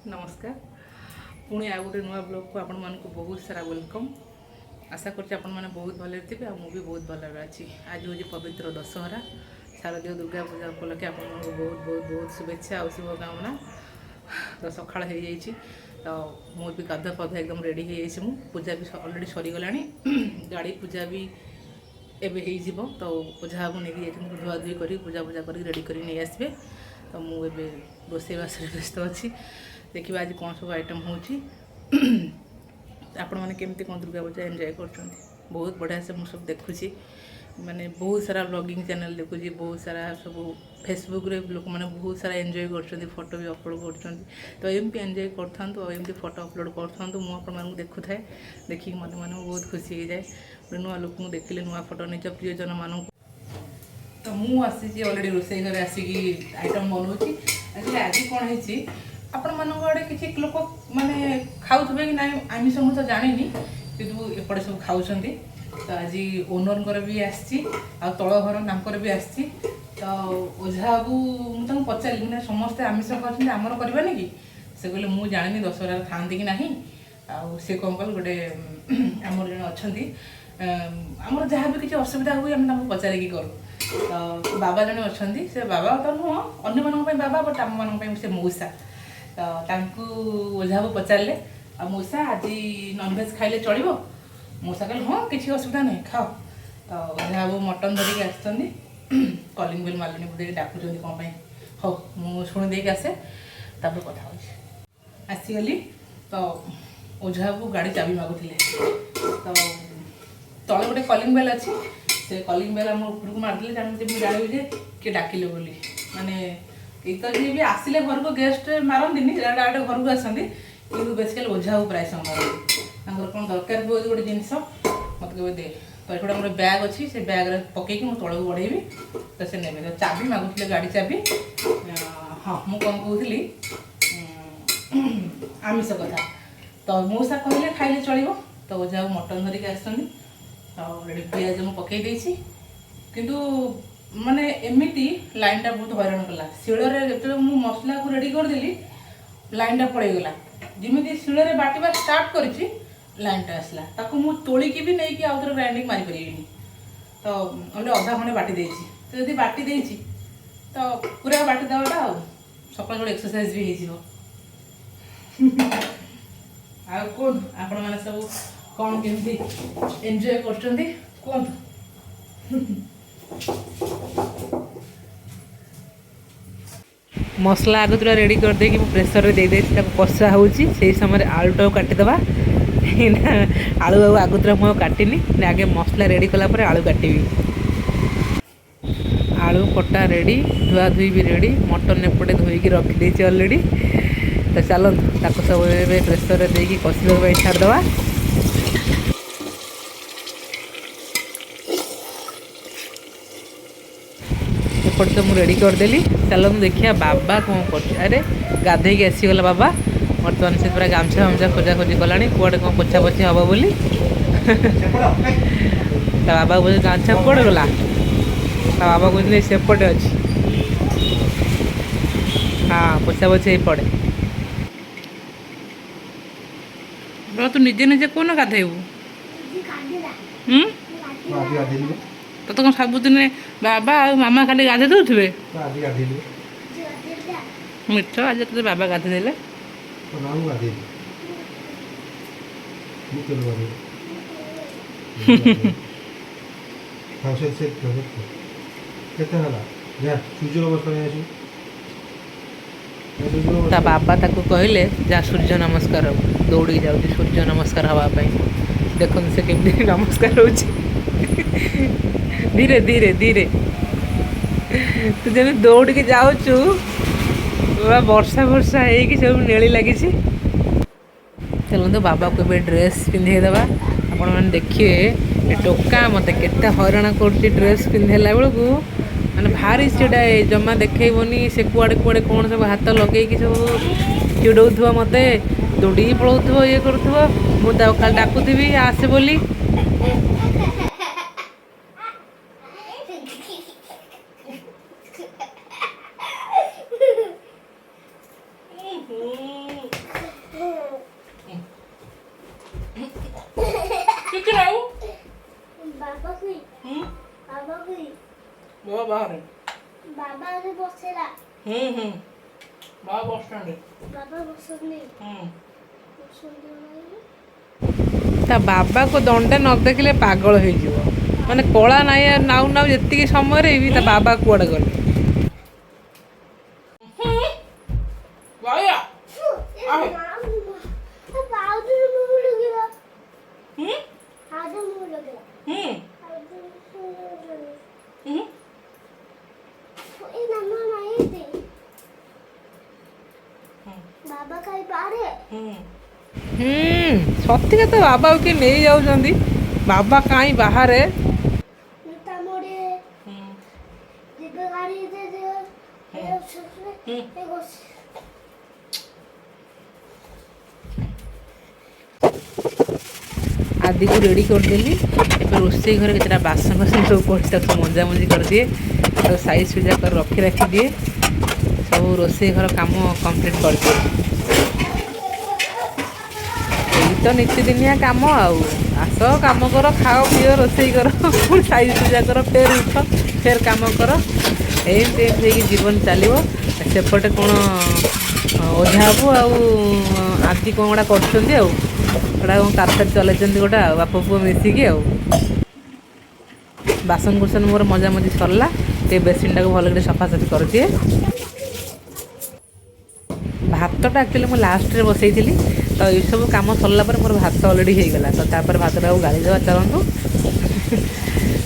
ନମସ୍କାର। ପୁଣି ଆଉ ଗୋଟେ ନୂଆ ବ୍ଲଗ୍କୁ ଆପଣମାନଙ୍କୁ ବହୁତ ସାରା welcome. ଆଶା କରୁଛି ଆପଣମାନେ ବହୁତ ଭଲରେ ଥିବେ ଆଉ ମୁଁ ବି ବହୁତ ଭଲରେ ଅଛି। ଆଜି ହେଉଛି ପବିତ୍ର ଦଶହରା। ଶାରଦୀୟ ଦୁର୍ଗା ପୂଜା ଉପଲକ୍ଷେ ଆପଣମାନଙ୍କୁ ବହୁତ ବହୁତ ବହୁତ ଶୁଭେଚ୍ଛା ଆଉ ଶୁଭକାମନା। ତ ସକାଳ ହେଇଯାଇଛି, ତ ମୁଁ ବି ଗାଧୁଆ ପାଧୁଆ ଏକଦମ ରେଡ଼ି ହେଇଯାଇଛି। ମୁଁ ପୂଜା ବି ଅଲରେଡ଼ି ସରିଗଲାଣି। ଗାଡ଼ି ପୂଜା ବି ଏବେ ହେଇଯିବ। ତ ଓଝା ବାବୁ ନେଇକି ଯାଇଛନ୍ତି, ଧୁଆ ଧୁଇ କରି, ପୂଜା ପୂଜା କରିକି ରେଡ଼ି କରି ନେଇ ଆସିବେ। ତ ମୁଁ ଏବେ ରୋଷେଇବାସରେ ବ୍ୟସ୍ତ ଅଛି। ଦେଖିବା ଆଜି କ'ଣ ସବୁ ଆଇଟମ୍ ହେଉଛି। ଆପଣମାନେ କେମିତି କ'ଣ ଦୁର୍ଗା ପୂଜା ଏନ୍ଜୟ କରୁଛନ୍ତି? ବହୁତ ବଢ଼ିଆ ସେ ମୁଁ ସବୁ ଦେଖୁଛି। ମାନେ ବହୁତ ସାରା ବ୍ଲଗିଂ ଚ୍ୟାନେଲ୍ ଦେଖୁଛି, ବହୁତ ସାରା ସବୁ ଫେସବୁକ୍ରେ ଲୋକମାନେ ବହୁତ ସାରା ଏନ୍ଜୟ କରୁଛନ୍ତି, ଫଟୋ ବି ଅପଲୋଡ଼ କରୁଛନ୍ତି। ତ ଏମିତି ଏନ୍ଜୟ କରୁଥାନ୍ତୁ ଆଉ ଏମିତି ଫଟୋ ଅପଲୋଡ଼ କରୁଥାନ୍ତୁ। ମୁଁ ଆପଣମାନଙ୍କୁ ଦେଖୁଥାଏ, ଦେଖିକି ମନେ ମନେ ମୁଁ ବହୁତ ଖୁସି ହେଇଯାଏ ଗୋଟେ ନୂଆ ଲୋକଙ୍କୁ ଦେଖିଲେ, ନୂଆ ଫଟୋ, ନିଜ ପ୍ରିୟଜନମାନଙ୍କୁ। ତ ମୁଁ ଆସିଛି ଅଲରେଡ଼ି ରୋଷେଇ ଘରେ, ଆସିକି ଆଇଟମ୍ ବନଉଛି। ଆକ୍ଚୁଆଲି ଆଜି କ'ଣ ହେଇଛି, ଆପଣମାନଙ୍କ ଆଡ଼େ କିଛି ଲୋକ ମାନେ ଖାଉଥିବେ କି ନାହିଁ ଆମିଷ ମୁଁ ତ ଜାଣିନି, କିନ୍ତୁ ଏପଟେ ସବୁ ଖାଉଛନ୍ତି। ତ ଆଜି ଓନରଙ୍କର ବି ଆସିଛି ଆଉ ତଳ ଘର ତାଙ୍କର ବି ଆସିଛି। ତ ଓଝା ବାବୁ, ମୁଁ ତାଙ୍କୁ ପଚାରିଲି, ମାନେ ସମସ୍ତେ ଆମିଷ ଖାଉଛନ୍ତି, ଆମର କରିବାନି କି? ସେ କହିଲେ, ମୁଁ ଜାଣିନି ଦଶହରାରେ ଖାଆନ୍ତି କି ନାହିଁ। ଆଉ ସେ କ'ଣ କଲେ, ଗୋଟେ ଆମର ଜଣେ ଅଛନ୍ତି, ଆମର ଯାହା ବି କିଛି ଅସୁବିଧା ହୁଏ ଆମେ ତାଙ୍କୁ ପଚାରିକି କରୁ। ତ ବାବା ଜଣେ ଅଛନ୍ତି, ସେ ବାବା ତ ନୁହଁ, ଅନ୍ୟମାନଙ୍କ ପାଇଁ ବାବା, ବଟ୍ ଆମମାନଙ୍କ ପାଇଁ ସେ ମଉସା। ତ ତାଙ୍କୁ ଓଝାକୁ ପଚାରିଲେ, ଆଉ ମଉସା, ଆଜି ନନଭେଜ୍ ଖାଇଲେ ଚଳିବ? ମଉସା କହିଲେ, ହଁ, କିଛି ଅସୁବିଧା ନାହିଁ, ଖାଅ। ତ ଓଝା ବାବୁ ମଟନ୍ ଧରିକି ଆସିଛନ୍ତି। କଲିଂ ବେଲ୍ ମାରିଲେଣି ବୋଧେ, ଡାକୁଛନ୍ତି କ'ଣ ପାଇଁ। ହଉ, ମୁଁ ଶୁଣି ଦେଇକି ଆସେ, ତାପରେ କଥା ହେଉଛି। ଆସିଗଲି। ତ ଓଝା ବାବୁ ଗାଡ଼ି ଚାବି ମାଗୁଥିଲେ। ତ ତଳେ ଗୋଟେ କଲିଂ ବେଲ୍ ଅଛି, ସେ କଲିଂ ବେଲ୍ ଆମ ଉପରକୁ ମାରିଦେଲେ ଯେମିତି ଜାଣିବୁ ଯେ କିଏ ଡାକିଲେ ବୋଲି। ମାନେ କେହି ତ ଯିଏ ବି ଆସିଲେ ଘରକୁ ଗେଷ୍ଟ ମାରନ୍ତିନି, ଡାଇରେକ୍ଟ ଘରକୁ ଆସନ୍ତି। କିନ୍ତୁ ବେସିକାଲି ଓଝା ବାବୁ ପ୍ରାୟ ସମୟ ମାରନ୍ତି। ତାଙ୍କର କ'ଣ ଦରକାର ହୁଏ ଗୋଟେ ଜିନିଷ, ମୋତେ କହିବେ ଦେ। ତ ଏଠି ଗୋଟେ ଆମର ବ୍ୟାଗ୍ ଅଛି, ସେ ବ୍ୟାଗ୍ରେ ପକେଇକି ମୁଁ ତଳକୁ ବଢ଼େଇବି, ତ ସେ ନେବେ। ତ ଚାବି ମାଗୁଥିଲେ, ଗାଡ଼ି ଚାବି। ହଁ, ମୁଁ କ'ଣ କହୁଥିଲି, ଆମିଷ କଥା। ତ ମଉସା କହିଲେ ଖାଇଲେ ଚଳିବ। ତ ଓଝା ବାବୁ ମଟନ୍ ଧରିକି ଆସିଛନ୍ତି। ଆଉ ଅଲରେଡ଼ି ପିଆଜ ମୁଁ ପକେଇ ଦେଇଛି। କିନ୍ତୁ ମାନେ ଏମିତି ଲାଇନ୍ଟା ବହୁତ ହଇରାଣ କଲା। ଶିଳରେ ଯେତେବେଳେ ମୁଁ ମସଲାକୁ ରେଡ଼ି କରିଦେଲି, ଲାଇନ୍ଟା ପଳେଇଗଲା। ଯେମିତି ଶିଳରେ ବାଟିବା ଷ୍ଟାର୍ଟ କରିଛି, ଲାଇନ୍ଟା ଆସିଲା। ତାକୁ ମୁଁ ତୋଳିକି ବି ନେଇକି ଆଉ ଥରେ ଗ୍ରାଇଣ୍ଡିଙ୍ଗ ମାରିପାରିବିନି। ତ ଅଲରେଡ଼ି ଅଧା ଖଣ୍ଡେ ବାଟି ଦେଇଛି। ତ ଯଦି ବାଟି ଦେଇଛି ତ ପୁରା ବାଟି ଦେବାଟା, ଆଉ ସକାଳୁ ସକାଳୁ ଏକ୍ସରସାଇଜ ବି ହେଇଯିବ। ଆଉ କୁହନ୍ତୁ, ଆପଣମାନେ ସବୁ କ'ଣ କେମିତି ଏନ୍ଜୟ କରୁଛନ୍ତି କୁହନ୍ତୁ। ମସଲା ଆଗତୁରା ରେଡ଼ି କରିଦେଇକି ମୁଁ ପ୍ରେସରରେ ଦେଇଦେଇଛି, ତାକୁ କଷା ହେଉଛି। ସେଇ ସମୟରେ ଆଳୁଟାକୁ କାଟିଦେବା ନା। ଆଳୁ ଆଉ ଆଗତୁରା ମୁଁ ଆଉ କାଟିନି ନା, ଆଗେ ମସଲା ରେଡ଼ି କଲା ପରେ ଆଳୁ କାଟିବି। ଆଳୁ କଟା ରେଡ଼ି, ଧୁଆ ଧୁଇ ବି ରେଡ଼ି, ମଟନ୍ ଏପଟେ ଧୋଇକି ରଖିଦେଇଛି ଅଲରେଡ଼ି। ତ ଚାଲନ୍ତୁ, ତାକୁ ସବୁ ଏବେ ପ୍ରେସରରେ ଦେଇକି କଷିବା ପାଇଁ ଛାଡ଼ିଦେବା। ଏପଟେ ତ ମୁଁ ରେଡ଼ି କରିଦେଲି। ଚାଲନ୍ତୁ ଦେଖିବା ବାବା କ'ଣ କରୁଛି। ଆରେ, ଗାଧେଇକି ଆସିଗଲା ବାବା। ବର୍ତ୍ତମାନ ସେ ପୁରା ଗାମୁଛା ଫାମୁଛା ଖୋଜା ଖୋଜି କଲାଣି, କୁଆଡ଼େ କ'ଣ ପୋଛା ପୋଛି ହେବ ବୋଲି। ତା ବାବା କହୁଛି, ଗାମୁଛା କୁଆଡ଼େ ଗଲା? ତା ବାବା କହୁଛନ୍ତି, ସେପଟେ ଅଛି। ହଁ, ପୋଛା ପୋଛି ହେଇ ପଡ଼େ। ତୁ ନିଜେ ନିଜେ କୋଉନ ଗାଧେଇବୁ? ହୁଁ, ତତେ କ'ଣ ସବୁଦିନେ ବାବା ଆଉ ମାମା ଖାଲି ଗାଧେଇ ଦେଉଥିବେ? ମିଛ, ଆଜି ତତେ ବାବା ଗାଧେଇ ଦେଲେ। ନା, ମୁଁ ଗାଧେଇଲି। ମୁଁ କେବେ ଗାଧେଇଲି? ହଁ, ସେ ସେ କେତେ ହେଲା? ଯା, ସୂର୍ଯ୍ୟ ନମସ୍କାର ଆସିବୁ। ତା ବାବା ତାକୁ କହିଲେ, ଯା ସୂର୍ଯ୍ୟ ନମସ୍କାର ହବୁ। ଦୌଡ଼ିକି ଯାଉଛି ସୂର୍ଯ୍ୟ ନମସ୍କାର ହେବା ପାଇଁ। ଦେଖନ୍ତୁ ସେ କେମିତି ନମସ୍କାର ହେଉଛି, ଧୀରେ ଧୀରେ ଧୀରେ। ତୁ ଯେମିତି ଦୌଡ଼ିକି ଯାଉଛୁ, ପୁରା ବର୍ଷା ବର୍ଷା ହେଇକି ସବୁ ନେଳି ଲାଗିଛି। ଚାଲନ୍ତୁ, ବାବାକୁ ଏବେ ଡ୍ରେସ୍ ପିନ୍ଧେଇ ଦେବା। ଆପଣମାନେ ଦେଖିବେ ଏ ଟୋକା ମୋତେ କେତେ ହଇରାଣ କରୁଛି ଡ୍ରେସ୍ ପିନ୍ଧେଇଲା ବେଳକୁ। ମାନେ ଭାରି ଚିଡ଼ାଏ, ଜମା ଦେଖେଇବନି। ସେ କୁଆଡ଼େ କୁଆଡ଼େ କ'ଣ ସବୁ ହାତ ଲଗେଇକି ସବୁ ଚିଡ଼ଉଥିବ ମୋତେ, ଦୌଡ଼ିକି ପଳଉଥିବ, ଇଏ କରୁଥିବ। ମୁଁ ତାକୁ ଖାଲି ଡାକୁଥିବି ଆସେ ବୋଲି। ବାବା ବାହାରେ। ବାବା ବସିଲା। ହୁଁ ହୁଁ ବାବା ବସଷ୍ଟାଣ୍ଡରେ। ବାବା ବସନ୍ତି। ହୁଁ। ବସନ୍ତି। ତା ବାବାକୁ ଦଣ୍ଡେ ନ ଦେଖିଲେ ପାଗଳ ହେଇଯିବ। ମାନେ କଳା ନାଇଁ ନାଉ ନାଉ ଯେତିକି ସମୟରେ ବି ତା ବାବା କୁଆଡ଼େ ଗଲେ। ପାଉଡର ମୁହଁ ଲଗେଇବା। ପାଉଡର ମୁହଁ ଲଗେଇବା। ପାଉଡର ମୁହଁ। ଏ ମାମା ନାଇଁ ଦେ। ବାବା ଖାଇ ପାରେ। ହୁଁ, ସତିକା ତ ବାବାକୁ କିଏ ନେଇଯାଉଛନ୍ତି। ବାବା କାଇଁ ବାହାରେ। ତାମରେ ଯିବେ ଗାଡ଼ି ଦେ ଦେ। ଏ ବସ। ଆଦିକୁ ରେଡ଼ି କରିଦେଲି। ଏବେ ରୋଷେଇ ଘରେ କେତେଟା ବାସନ ଫାସନ ସବୁ ପଡ଼ିଛି, ତାକୁ ସବୁ ମଜାମଜି କରିଦିଏ, ତାକୁ ସାଇଜ୍ ସୁଜା କରି ରଖି ରାଖିଦିଏ। ସବୁ ରୋଷେଇ ଘର କାମ କମ୍ପ୍ଲିଟ୍ କରିଦିଏ। ଏଇ ତ ନିତିଦିନିଆ କାମ ଆଉ। ଆସ, କାମ କର, ଖାଅ, ପିଅ, ରୋଷେଇ କର, ପୁଣି ସାଇଜ୍ ସୁଜା କର, ଫେର ଉଠ, ଫେର କାମ କର। ଏମିତି ଏମିତି ହେଇକି ଜୀବନ ଚାଲିବ। ସେପଟେ କ'ଣ ଓଝା ବାବୁ ଆଉ ଆଦି କ'ଣ ଗୋଟା କରୁଛନ୍ତି, ଆଉ ଗୋଟା କ'ଣ କାରସାର ଚଲେଇଛନ୍ତି ଗୋଟେ, ଆଉ ବାପ ପୁଅ ମିଶିକି। ଆଉ ବାସନ କୁସନ ମୋର ମଜାମଜି ସରିଲା। ଟିକେ ବେସିନ୍ଟାକୁ ଭଲ କରି ସଫାସଫି କରିଦିଏ। ଭାତଟା ଆକ୍ଚୁଆଲି ମୁଁ ଲାଷ୍ଟରେ ବସେଇଥିଲି। ତ ଏସବୁ କାମ ସରିଲା ପରେ ମୋର ଭାତ ଅଲରେଡ଼ି ହେଇଗଲା। ତ ତାପରେ ଭାତଟାକୁ ଗାଳିଦେବା ଚାଲନ୍ତୁ।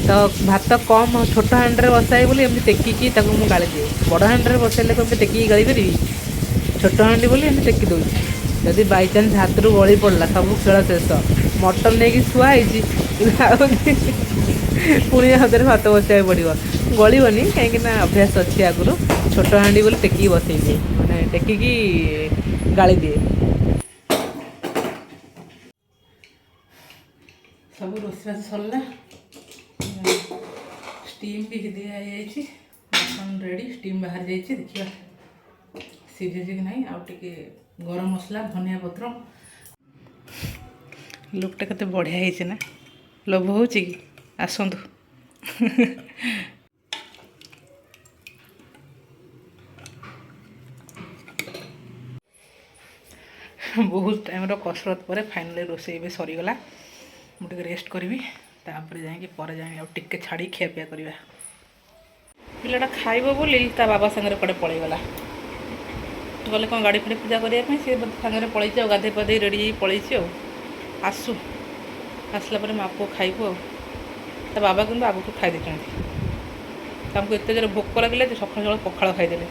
ତ ଭାତ କମ୍ ଛୋଟ ହାଣ୍ଡିରେ ବସାଏ ବୋଲି ଏମିତି ଟେକିକି ତାକୁ ମୁଁ ଗାଳିଦିଏ। ବଡ଼ ହାଣ୍ଡିରେ ବସାଇଲେ ଏମିତି ଟେକିକି ଗାଳି ପାରିବି? ଛୋଟ ହାଣ୍ଡି ବୋଲି ଏମିତି ଟେକି ଦେଉଛି। ଯଦି ବାଇଚାନ୍ସ ହାତରୁ ଗଳି ପଡ଼ିଲା, ସବୁ ଖେଳ ଶେଷ। ମଟନ୍ ନେଇକି ଥୁଆ ହେଇଛି, ଆଉ ପୁଣି ହାତରେ ଭାତ ବସେଇବାକୁ ପଡ଼ିବ। ଗଳିବନି, କାହିଁକି ନା ଅଭ୍ୟାସ ଅଛି ଆଗରୁ। ଛୋଟ ହାଣ୍ଡି ବୋଲି ଟେକିକି ବସେଇ ଦିଏ, ମାନେ ଟେକିକି ଗାଳି ଦିଏ। ସବୁ ରୋଷେଇବାସ ସରିଲା, ଷ୍ଟିମ୍ ବି ଦିଆ ହେଇଯାଇଛି। ମଟନ୍ ରେଡ଼ି, ଷ୍ଟିମ୍ ବାହାରି ଯାଇଛି। ଦେଖିବା ସିଝିଛି କି ନାହିଁ। ଆଉ ଟିକେ ଗରମ ମସଲା, ଧନିଆ ପତ୍ର। ଲୁକ୍ଟା କେତେ ବଢ଼ିଆ ହେଇଛି ନା? ଲୋଭ ହେଉଛି କି? ଆସନ୍ତୁ। ବହୁତ ଟାଇମ୍ର କସରତ ପରେ ଫାଇନାଲି ରୋଷେଇ ଏବେ ସରିଗଲା। ମୁଁ ଟିକେ ରେଷ୍ଟ କରିବି, ତାପରେ ଯାଇକି ପରେ ଯାଇକି ଆଉ ଟିକେ ଛାଡ଼ି ଖିଆପିଆ କରିବା। ପିଲାଟା ଖାଇବ ବୋଲି ତା ବାବା ସାଙ୍ଗରେ କୁଆଡ଼େ ପଳେଇଗଲା। ଗଲେ କ'ଣ ଗାଡ଼ି ଫାଡ଼ି ପୂଜା କରିବା ପାଇଁ ସେ ବୋଧେ ସାଙ୍ଗରେ ପଳେଇଛି, ଆଉ ଗାଧେଇ ପାଧେଇ ରେଡ଼ି ହେଇକି ପଳେଇଛି। ଆଉ ଆସୁ, ଆସିଲା ପରେ ମା ପୁଅ ଖାଇବୁ। ଆଉ ତା ବାବା କିନ୍ତୁ ଆଗକୁ ଖାଇ ଦେଇଛନ୍ତି। ତାଙ୍କୁ ଏତେ ଜୋରେ ଭୋକ ଲାଗିଲା ଯେ ସକାଳୁ ସକାଳୁ ପଖାଳ ଖାଇଦେଲେ।